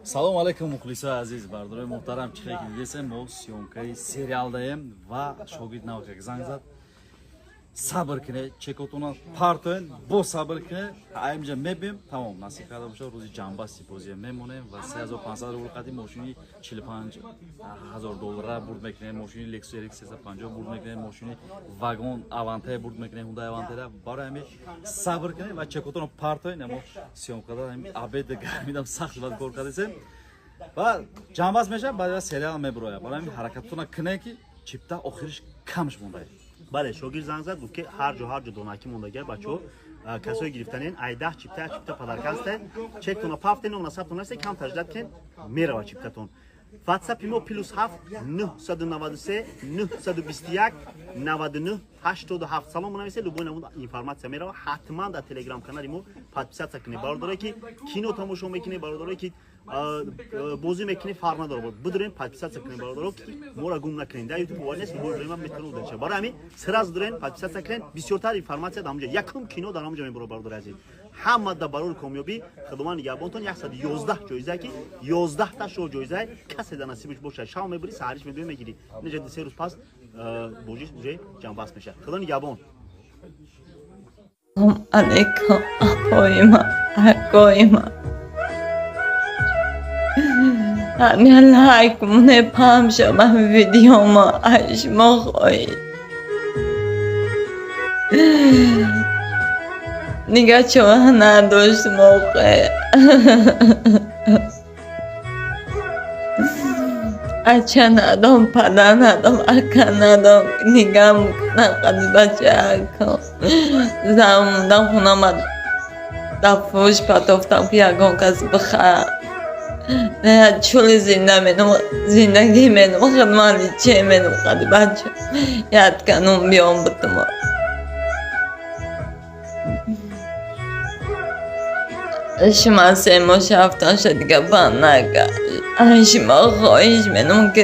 Салом алейкум, мухлисои азиз, бардорои муҳтарам. Чӣ хеле ки дидесем, мо съёмкаи сериал даем ва шогирд навакак занг зад. Сабр кине, чекотона партоен, бо сабр кине, аимҷа мебем, тамом, насиб карда боша, рӯзи ҷанбасти бозия мемонем ва 3500 рубл қади мошини 45 000 доллара бурд мекунем, мошини Lexus RX 350 бурд мекунем, мошини вагон Авантая бурд мекунем, Hyundai Авантера. Барои ҳамин сабр кине ва чекотона партоен. Амо съёмкада ҳамин обед гармидам, сахт бад кор кардесем ва ҷанбаст мешавад, баъд сериал мебирояд. Барои ҳамин ҳаракатона кине, ки чипта охириш камш мондае. Бале, шогирд занг зад, гуфт, ки ҳар ҷо, ҳар ҷо донакӣ мондага. Бачаҳо, касое гирифтанен, ай 10 чипта як чипта подарка ҳасте. Чектона пафтен, она сабтон ҳасте, кам таҷдад кен, мерава чиптатон. Ватсапи мо +7 993 921 99 87. Салом нависе, любой намуд информация мерава. Ҳатман дар телеграм канали мо подписаться кунед, бародарое ки кино тамошо мекунед, бародарое ки бозӣ мекунед, фарқ надорад, бидурем, подписаться кунед, бародаро, ки моро гум накунед. Дар Ютуб бовар нест, любой время метавонад удалить шавад. Барои ҳамин сразу дурен, подписаться кунед, бисёртар информация дар ҳамҷо, якум кино дар ҳамҷо мебурад. Бародари азиз, ҳама да барори комёбӣ, Худованд нигаҳбонтон. 111 ҷоизае ки 11 та шо ҷоизае, касе дар насибаш бошад, шав мебурӣ, саҳариш мебиёй, мегирӣ. Инҷа 3 рӯз пас божиш уже ҷанбаст мешавад. Худо нигаҳбон. Салом алейкум, апои ман, акои ман. ҳамин лайк муне, паҳм шава видеома, аз шумо хоҳиш. Дига чора надоштем охе. Ача надом, падар надом, ака надом, нигам кунам бачаакам. Зан мондам, хонама дар фурӯш партофтам, ки ягон кас бихарад. Чули зинда менам, зиндагӣ менам, хидмати че менам, қади бача. Яд канум биём бутумо. Шума 3 моҳ ҳафтон шуд, дига банд накард. Ай шумо хоҳиш менам, ки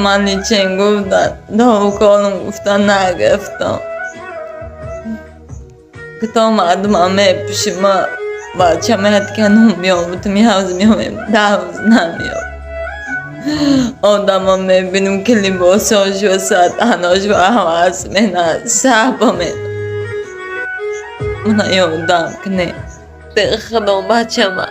ман чен гуфтан, дорукорам гуфтан, нагирифтам. То мардумам мепӯшима, бачам яд канум биём бутум, як рӯз меоем, 10 рӯз намеём. Одамо мебинем, ки либосҳошо, сатанош ҳавас менад, сабо менад. Мана ёрдам кунед. Худо, бачама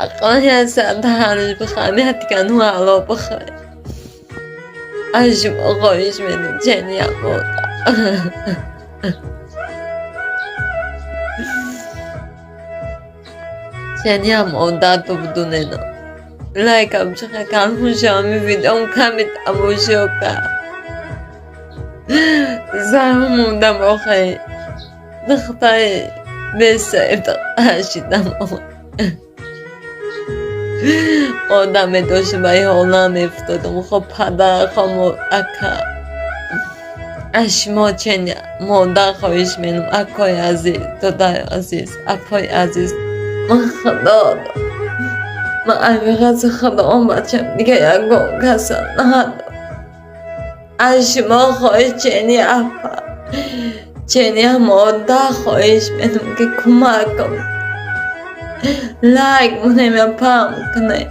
ақаллан як соат даҳанаш бихӯрам, як тика нуни ҳалол бихӯрем. Аз шумо хоҳиш менам, чени як модар. Чени як модарто бидунена. Лайкам чиха калон шава, видеом каме тамошо кард. Зар мондам охе. Духтари бесабиқа шидам. Одам медоштем, ба ин ҳол намефутодам. Хо падар, хо ака. Аз шумо чени модар хоҳиш менам, акои азиз, додари азиз, апои азиз. Ман худо, ман ҳақиқати худо, бачам дига ягон каса надорам. Аз шумо хоҳиш, чени апа, чени модар хоҳиш менам, ки кӯмак кунед. Лайк монем я паҳм кунед.